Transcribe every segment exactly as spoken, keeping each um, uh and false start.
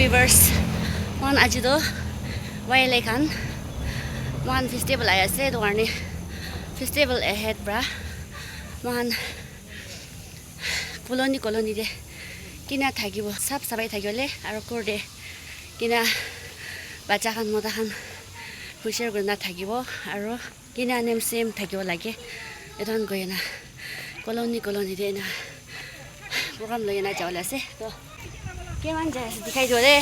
Viewers, mohan aji toh Y L A khan, mohan festival ahi ase, etu karne festival ahead pra mohan colony colony te kina thakibo, sap sapai thakibole, aro ghor te kina bacha khan, mota khan hushar kurina thakibo, aro kina nem sem thakibo lage. Etu khan koi kena colony colony te ena program loi kena jabole ase. To, kiman jai ase dikhai dibo de.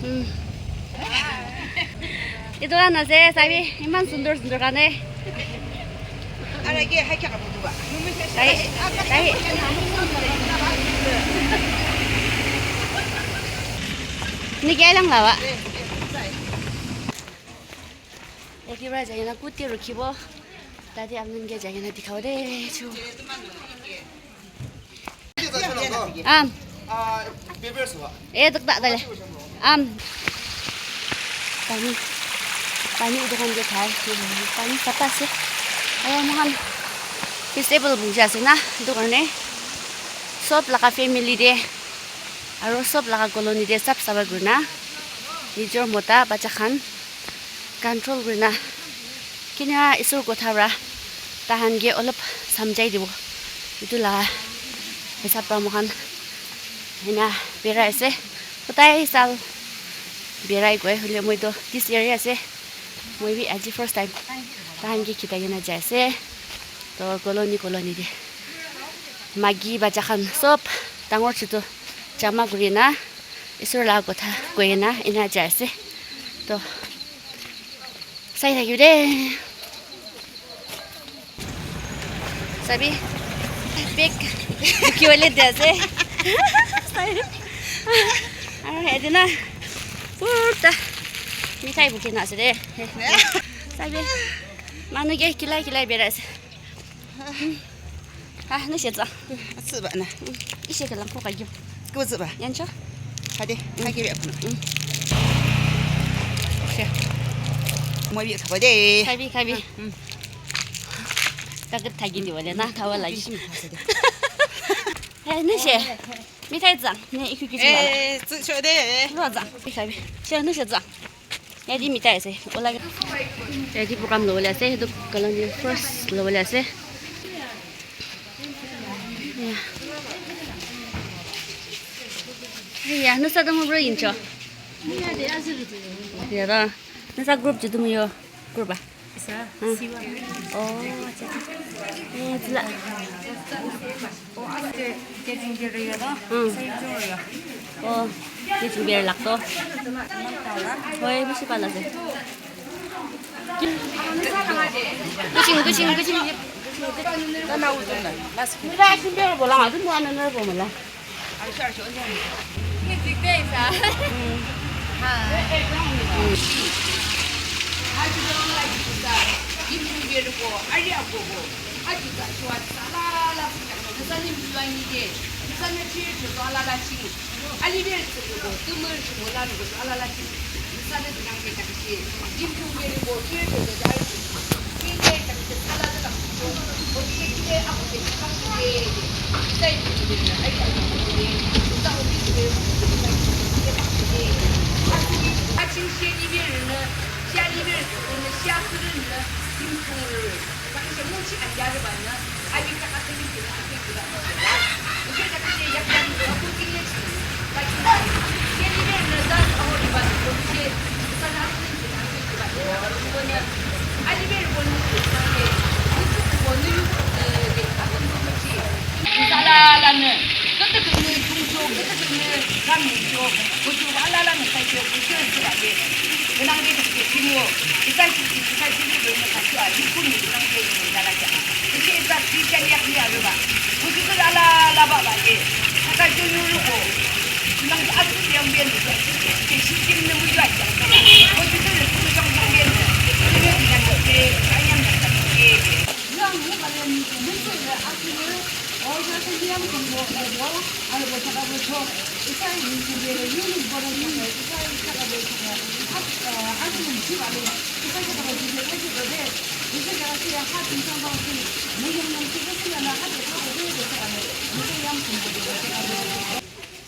Hmm. Etu khan ase, sabi, iman sundor sundor khan de. Tai, tai. Niki alang lawa. Yate pra jai kena kuti rukhibo. Tate apni khan ke jai kena dikhabo de, chu. Am. Eh, tok ta tale. Am. Pani. Pani etu khan ke khai. Pani pata ase. Aro mohan festival bukja ase na, etu karne. Sob laga family te, aro sob laga colony te sap sapai kurina, nijor mota bacha khan control kurina, kina Isor kotha pra tahan ke olop samjhai dibo. Etu la hisab pra moikhan ena birai ase. Kotai sal birai koi, hoile moi toh this year he ase. Moi bi aji first time tahan ke khitai kena jai ase. To colony colony te maiki bacha khan sob dangor chutu jama kurina Isor la kotha koina ena jai ase. To sai thakibo de. Sabi, bag bukhi bole de ase. Sabi. Aro yate na pura mithai bukhi na ase de. Sabi, manu ke khilai khilai birai ase. Ah, nü she tsü. Atsüba na. Ishe ke lang ko ka gyu. Ko tsüba. Yan cho. Hadi, hadi be kono. She. Mo bi tsüba de. Kabi, kabi. Ka ke thagi ni wale na, thawa la. Shi mi hasa de. Eh, nü she. Mithai tsang, ne ikhu kichi mala. Eh, tsü cho de. Lo tsang, mithai bi. Che nü she tsang. Yadi mithai ase, ola. Yadi program lobole ase, etu colony first lobole ase. Ya. Ya, nüsa dang bro incho. Ya da. Nüsa group ju dum yo. Group ba. Isa, hmm. Siwa. Oh, acha, acha. Eh, tsula. Oh, ase, kejing de re yo da. Hmm. Sai jo yo. Oh, kejing de lak to. Hoi, bishi pala se. Kuching, kuching, kuching. Kana utung na. Mas. Mula kuching de bola, adu mo ana na bo mala.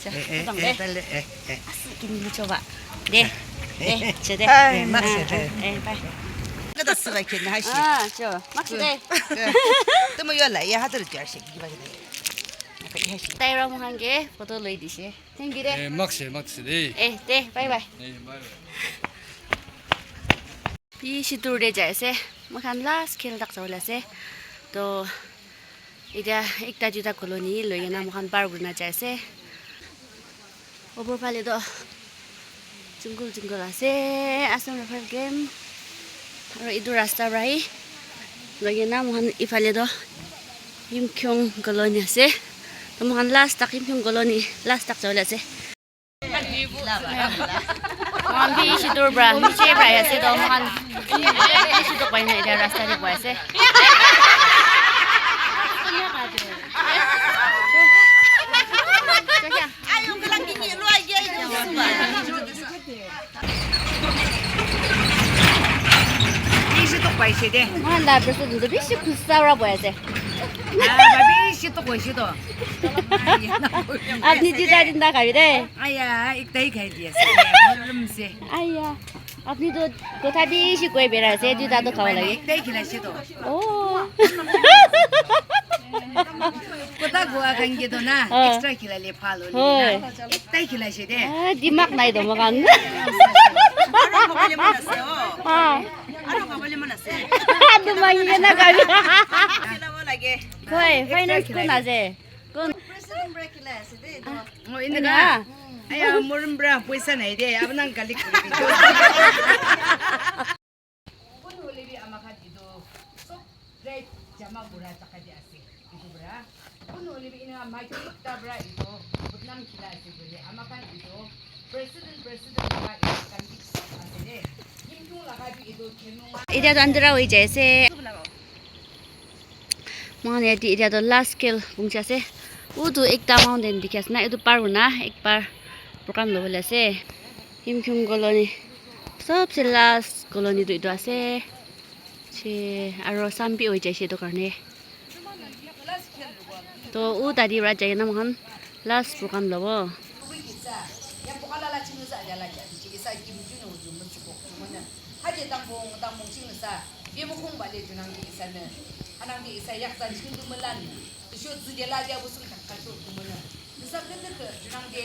Eh, eh, eh, dale, eh, eh. Asuk kini luchoba. De, de, chede. Ay, makshe de. Eh, bye. Kada sura kini hashi. Ah, cho, makshe de. Tumu yola, ya hatur jar shi, kiba kini. Taira muhange, photo loi dishe. Thank you de. Eh, makshe, makshe de. Eh, de, bye bye. Eh, bye bye. Bishi dur de jai ase. Moikhan last khel tak jabole ase. To, etiya ekta duita colony loi kena moikhan par kurina jai ase. Opor phale toh jungle jungle ase, Assam Rifle Camp. Aro etu rasta para hi loi kena moikhan efale toh Yimkhiung colony ase. To moikhan last tak Yimkhiung colony last tak jabole ase. Moikhan bishi dur pra, niche pra ahi ase toh, moikhan bishi dukh pai kena etiya rasta te bohi ase. Bishi dukh pai ase de. Moikhan la president toh bishi gussa pra bohi ase. Ah, bishi dukh pai ase toh. Apni juta tinta khabi de. Aya, ekta hi khai di ase. Morom se. Aya, apni toh kotha bishi koi berai ase, juta toh khabo lage. Ekta hi khila ase toh. Oh. Kotha koa khan ke toh na, ah, extra khila le bhal hoile na. Hoi. Ekta hi khila ase de. Ah, dimag nai toh moikhan. Aro khabole mon ase, oh. Ah. Aro khabole mon ase. Adu mangi na khabi. Khilabo lage. Hoi, extra finance khila kon ase. Kon? President pra khila ase de, etu. Oh, eneka? Eneka? Aya, morom pra poisa nai de, apnang kali kuri bijo. Kun hoile bi ama khan etu sob tribe jama kura jaga de ase. Etu pra. Kun hoile bi eneka maiki ekta pra etu badnam khila ase koile ama khan etu president, president pra etu khan bi sob ase de. Yimkhiung laga bi etu khenunga. Etiya toh andhera hoi jai ase. Moikhan yate etiya toh last khel pungchi ase. Utu ekta mountain dikhi ase na, etu par huna ekbar program lobole ase. Yimkhiung colony. Sobse last colony tu etu ase. Che, aro sun bi hoi jaise etu karne. To, u tate para jai kena moikhan last program lobo. Nüsa küdükhüh junangde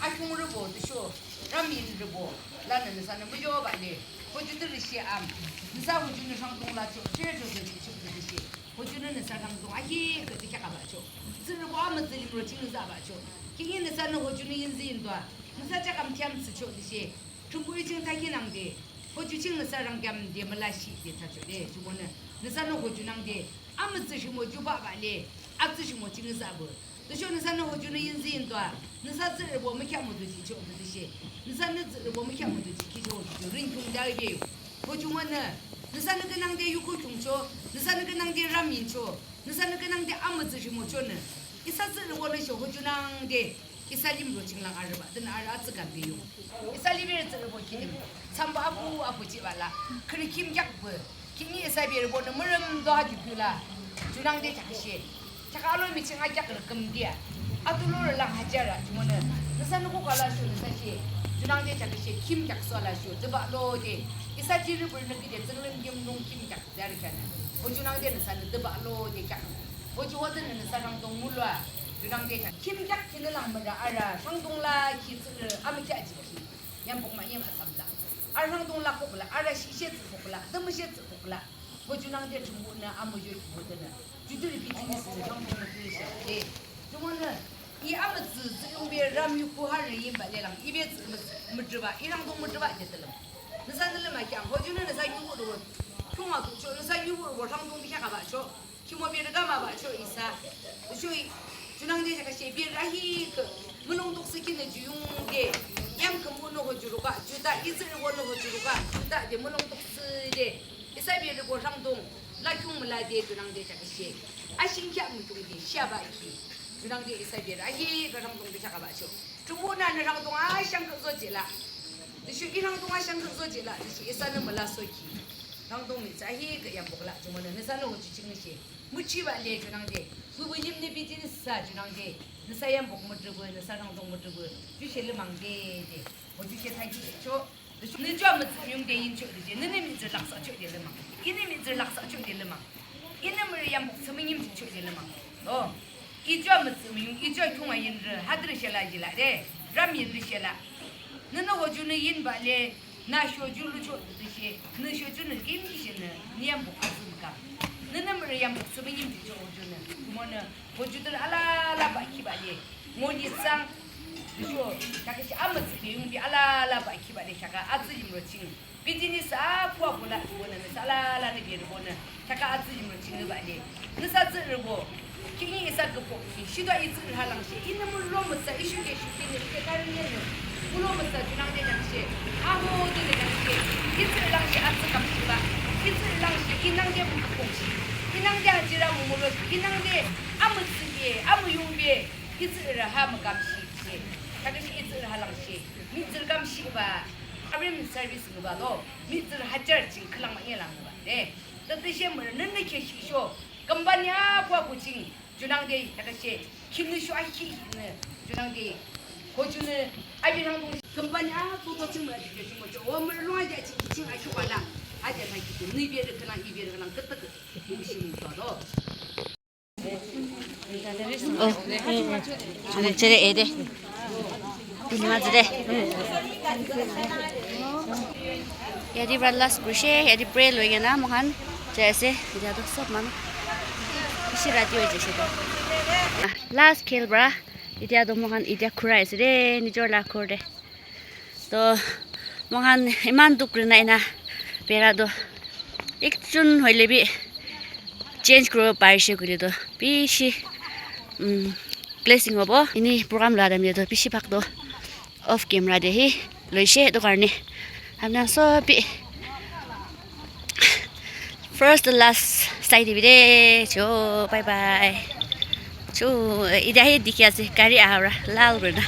akhiungrübo tüsho ramyinrübo lanü nüsanü müyobah le. Hoju tüshe am, nüsa hojunü rhangdung lachoh, chire joseph jihchoh tüshe, hojunü nüsa rhangdung ahihkhüh thsükheak abachoh. Tsührübo amütsü limro chingnü tsü abachoh. Khihni nüsanü hojunü yinzüyindoa, nüsa chakam thiyam thsüchoh tüshe, Thrünpuh yu ching thakhi nangde, hoju ching nüsa rhangdung de mülashihde thsachoh le. Jumonü nüsanü hojunangde amütsü rhimo jubahbah le, atsü rhimo chingnü tsü abah. Tüsho nüsanü hojunü yinzüyindoa, nüsa tsührübo mükheahmudu jihchoh tüshe, nüsanü tsührübo mükheahmudu jihkhichoh tüshe, rünkyungde abe. Hoju monü, nüsanü künangde yuku khiungchoh, nüsanü künangde ramyinchoh, nüsanü künangde amütsü rhimochonü, isa tsührübonü sho hojunangde isa limro chinglang arübah, tünü arü atsü kambe yung. Isa limro tsührübo kilim, thsamba apu apu jihbah la, khürü khim kheak pü, khihni isa berübonü mürümdo ha kipü la, junangde kheaküshe. Kheak alomi ching akheak rüküm dia. Atulo rülang hajar a, jumonü. Nüsanü kukala sho nüsa she. Junangde kheaküshe khim kheak soala sho. Tübah lode. Isa jiri bürünü kide tsünglim yimlung khim kheak zari kheanü. Hojunangde nüsanü tübah lode kheak. Hoju hodenü nüsa rhangdung müloa. Junangde kheak. Khim kheak kinü lang mürü ara. Rhangdung lakhi tsührü. Amükheah jihkhi. Yambuk ma yim asamla. Arü rhangdung lakhukla. Arü shishe tsükhukla. Tümüshe tsükhukla. Hojunangde Thrünpuhnü amüyu kibo tünü. Judürü bichinü sürü rhangdung mütüshe. E, jumonü, i amütsü tsühyungbe ram yuku harü yimba lelang, ibe tsü mü-, mütrüba, i rhangdung mütrüba de tülüm. Nüsanü lümakheang, hojunü nüsa nyubuhrübo, khiungwa kuchoh, nüsa nyubuhrübo rhangdung dikheak abachoh, khimoberü kamabachoh isa. Tüsho i, junangde kheaküshe berü ahihkhüh, mülung toksü kinü ju yungde, yamkhünpuhnü hojurüka, juta, i tsührübonü hojurüka, juta de mülung toksü de. Isa berübo rhangdung, lakhiung mülade junangde kheaküshe. Ashing kheak mükhiungde, shiabah ki. Junangde isa berü, ahihkhüh rhangdung dikheak abachoh. Thrünpuhnü nü rhangdung ashang khüzojihla. Tüsho i rhangdung ashang khüzojihla, tüsho isanü mülasoki. Rhangdung mihtsü ahihkhüh yambukla, jumonü nüsanü hoju chingnüshe. Müchibah le junangde. Wünimnü bichinisa junangde, nüsa yambuk mütrübü, nüsa rangdung mütrübü, jushe lümang de de. O jushe thakhi cho. Nü ju amütsü müyungde yincho de je, nünü mihtsürü laksahcho de lümang. Inü mihtsürü laksahcho de lümang. Inü mürü yambuk sümünim jicho de lümang. O. I ju amütsü müyung, i ju khiunga yinrü, hadürü shela jila de. Ram yinrü shela. Nünü o junü yinbah le. Nü sho ju lucho tütüshe, nü sho junü kimkishe nü, nü yambuk atsü mükam. Nünü mürü yambuk sümünim jicho o junü. Kumonü, o ju tür alala ba kiba le. Ngoni sang, nü sho, kakashi amütsü de yungbi alala ba kiba le, kaka atsü yimro ching. Bichinisa pua pula kumonü, nüsa alala nü birübonü. Kaka atsü yimro chingnü ba le. Nüsa tsürübo. Kingi isa küpok ki. Shidua i tsürü ha langshe. Inü mürü lo mütsa, ishu ke shu kinü, ike karü nyenü. Mürü lo mütsa, junangde langshe. Aho de de langshe. I tsürü langshe atsü kamshiba. I tsürü langshe, inangde mü küpok shi. Inangde ajira mü mürü lo shi. Inangde amütsü be, amüyung be. I tsürü ha mü kamshi shi. Kakashi i tsürü ha langshe. Mihtsürü kamshiba. Arim service ngüba lo. Mihtsürü hajar ching khülang manye lang ngüba. De. Tütüshe mürü nünü ke shisho. Company a pua kuching. Junangde, takashe, kinü shu ahi kinü, junangde, ko junü, abi rang dong, company a, ko ko ching mürü, ching mürü, o mürü lung aja ching, ching ahi wala, aja na ki, nü bere kena, i bere kena, kete ke, bu shi mu to do. Oh, chere ede. Inma zire. Yadi bra last kushe, yadi pray lo yana mohan. Jai ase, idia to sob manu. Bishi rati hoi jaise to. Ah, last khel bra. Idia to mohan, idia khura ase de, nijor la khur de. To, mohan iman dukh rina ina bera to. Ekjon hoile bi change kuribo parise koile to. Bishi, um, blessing hobo. Ini program la time de to bishi bhag to off camera de hi loise, etu karne apni khan sob bi first to last sai dibi de. Cho, bye bye. Cho, etia hi dikhi ase gari aha para lal kurina.